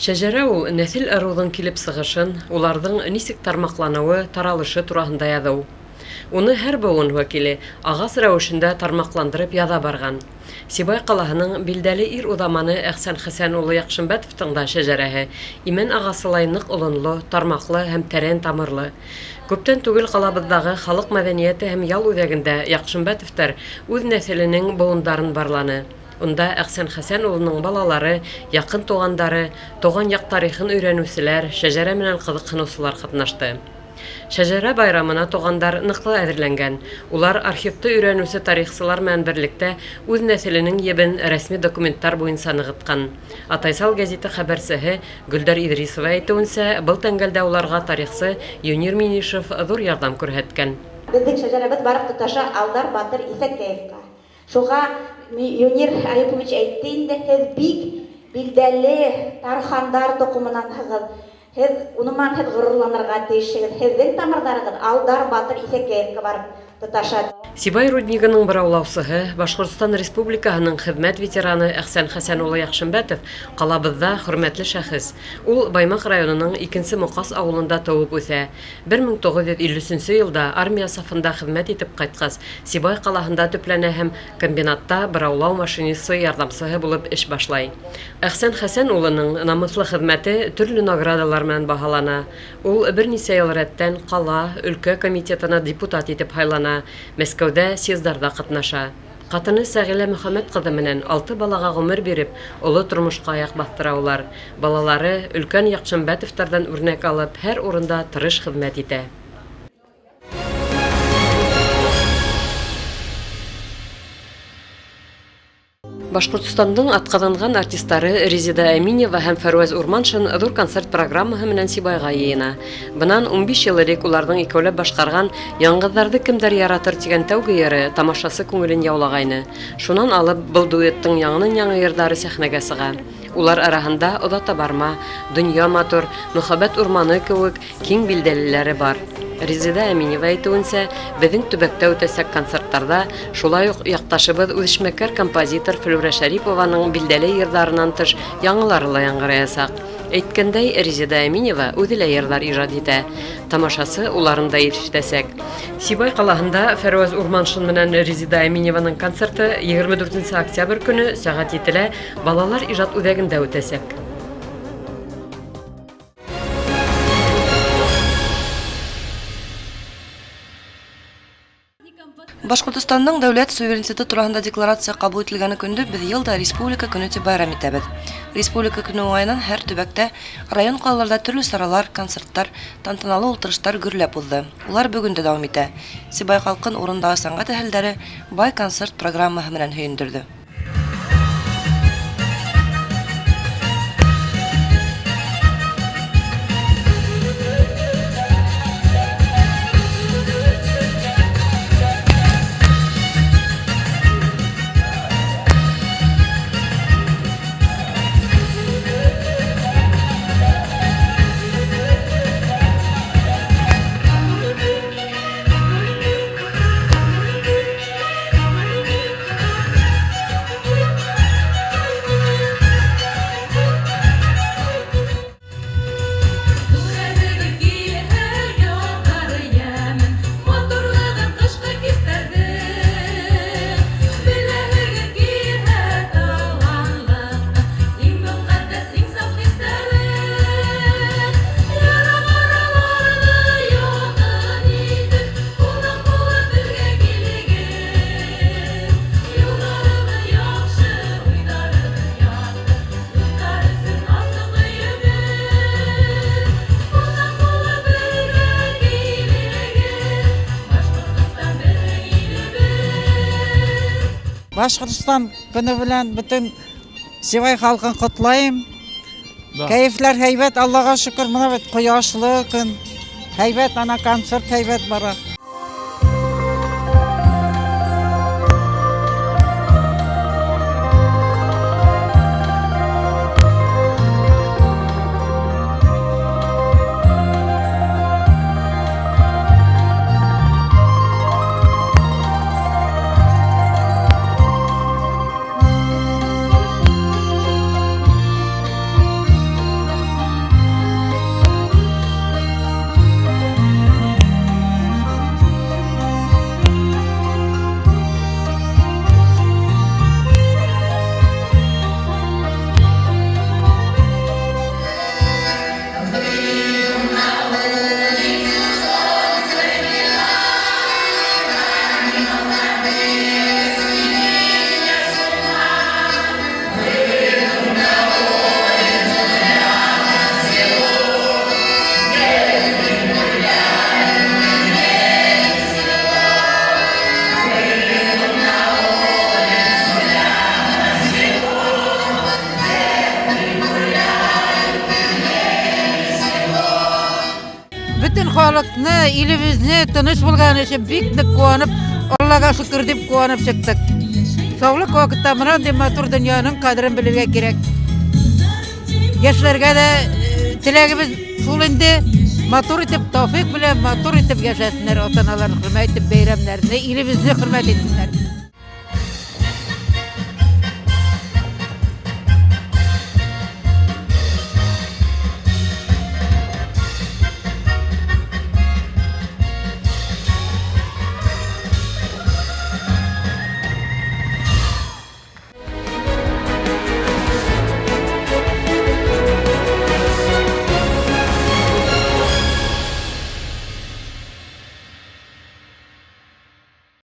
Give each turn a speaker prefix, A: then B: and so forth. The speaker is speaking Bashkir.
A: Шәжәрә ул нәҫел-ырыуҙың килеп сығышын, уларҙың нисек тармаҡланыуы, таралышы тураһында яҙыу. Уны һәр быуын вәкиле ағас рәүешендә тармаҡландырып яҙа барған. Сибай ҡалаһының билдәле ир уҙаманы Әхсән Хәсән улы Яҡшымбәтовтың да шәжәрәһе имән ағасылай ныҡ олонло, тармаҡлы һәм тәрән тамырлы. Күптән түгел ҡалабыҙҙағы халыҡ мәҙәниәте һәм ял үҙәгендә Яҡшымбәтовтар үҙ нәҫеленең быуындарын барланы. Унда Әхсән Хәсән улының балалары, яҡын туғандары, тыуған яҡ тарихын өйрәнеүселәр, шәжәрә менән ҡыҙыҡһыныусылар ҡатнашты. Шәжәрә байрамына туғандар ныҡлы әҙерләнгән. Улар архивты өйрәнеүсе тарихсылар менән берлектә үҙ нәҫеленең ебен рәсми документтар буйынса нығытҡан. Атайсал гәзите хәбәрсеһе Гөлдәр Идрисова әйтеүенсә, был тәңгәлдә уларға тарихсы Юнир Минишев ҙур ярҙам күрһәткән.
B: Беҙҙең шәжәрәбеҙ барып тоташа Алдар батыр Иҫәкәевҡа. Шуға Юнир Аюпович әйтте инде, һеҙ бик билдәле тархандар тоҡомонанһығыҙ. Һеҙ уның һеҙ ғорурланырға тейешһегеҙ. Һеҙҙең тамырҙарығыҙ Алдар батыр Иҫәкәевҡа барып тоташа.
A: Сибай руднигының быраулаусыһы, Башҡортостан Республикаһының хеҙмәт ветераны Әхсән Хәсән улы Яҡшымбәтов ҡалабыҙҙа хөрмәтле шәхес. Ул Баймаҡ районының Икенсе Моҡас ауылында тыуып үҫә. 1953 йылда армия сафында хеҙмәт итеп ҡайтҡас, Сибай ҡалаһында төпләнә һәм комбинатта быраулау машинисты ярҙамсыһы булып эш башлай. Әхсән Хәсән улының намыҫлы хеҙмәте төрлө наградалар менән баһалана. Ул бер нисә йыл рәттән ҡала, өлкә комитетына депутат итеп һайлана, Мәскәүҙә съездарҙа ҡатнаша. Ҡатыны Сәғилә Мөхәммәт ҡыҙы менән 6 балаға ғүмер биреп, оло тормошҡа аяҡ баҫтыра улар. Балалары өлкән Яҡшымбәтовтарҙан үрнәк алып, һәр урында тырыш хеҙмәт итә. Башҡортостандың атҡаҙанған артистары Резеда Әминева һәм Фәрүәз Урманшин ҙур концерт программаһы менән Сибайға йыйына. Бынан 15 йыл элек уларҙың икәүләп башҡарған «Яңғыҙҙарҙы кемдәр яратыр» тигән тәүге йыры тамашасы күңелен яулағайны. Шунан алып был дуэттың яңынан-яңы йырҙары сәхнәгә сыға. Улар араһында «Оҙата барма», «Донъя матур», «Мөхәббәт урманы» кеүек киң билдәлеләре бар. Резеда Әминева әйтеүенсә, беҙҙең төбәктә үтәсәк концерттарҙа шулай уҡ яҡташыбыҙ үҙешмәкәр композитор Флүрә Шәрипованың билдәле йырҙарынан тыш яңылары ла яңғыраясаҡ. Әйткәндәй, Резеда Әминева үҙе лә йырҙар ижад итә. Тамашасы уларын да ишетәсәк. Сибай ҡалаһында Фәрүәз Урманшин менән Резеда Әминеваның концерты 24 октябрь көнө сәғәт 7-лә Балалар ижад үҙәгендә үтәсәк.
C: Башҡортостандың дәүләт суверенитеты тураһында декларация ҡабул ителгән көндө беҙ йыл да Республика көнө тип байрам итәбеҙ. Республика көнө уңайынан һәр төбәктә, район ҡалаларҙа төрлө саралар, концерттар, тантаналы ултырыштар гөрләп уҙҙы. Улар бөгөн дә дауам итә. Сибай халҡын урындағы сәнғәт әһелдәре бай концерт программаһы менән һөйөндөрҙө.
D: Башҡортостан көнө белән бөтөн Сибай халҡын ҡотлайым. Кәйефләр һәйбәт, Аллаға шөкөр, мына бит ҡояшлы көн. Һәйбәт, ана концерт һәйбәт бара.
E: Бөтөн халыҡны, илебеҙҙе тыныс булған өсөн бик ныҡ ҡыуанып, Аллаға шөкөр тип ҡыуанып сыҡтыҡ. Һаулыҡ ваҡытта мынандай матур донъяның ҡәҙерен белергә кәрәк. Йәштәргә ҙә теләгебеҙ шул инде матур итеп, тәүфиҡ менән матур итеп йәшәһендәр, ата-аналарын хөрмәт итеп, бәйрәмдәрҙе, илебеҙҙе хөрмәт итһендәр.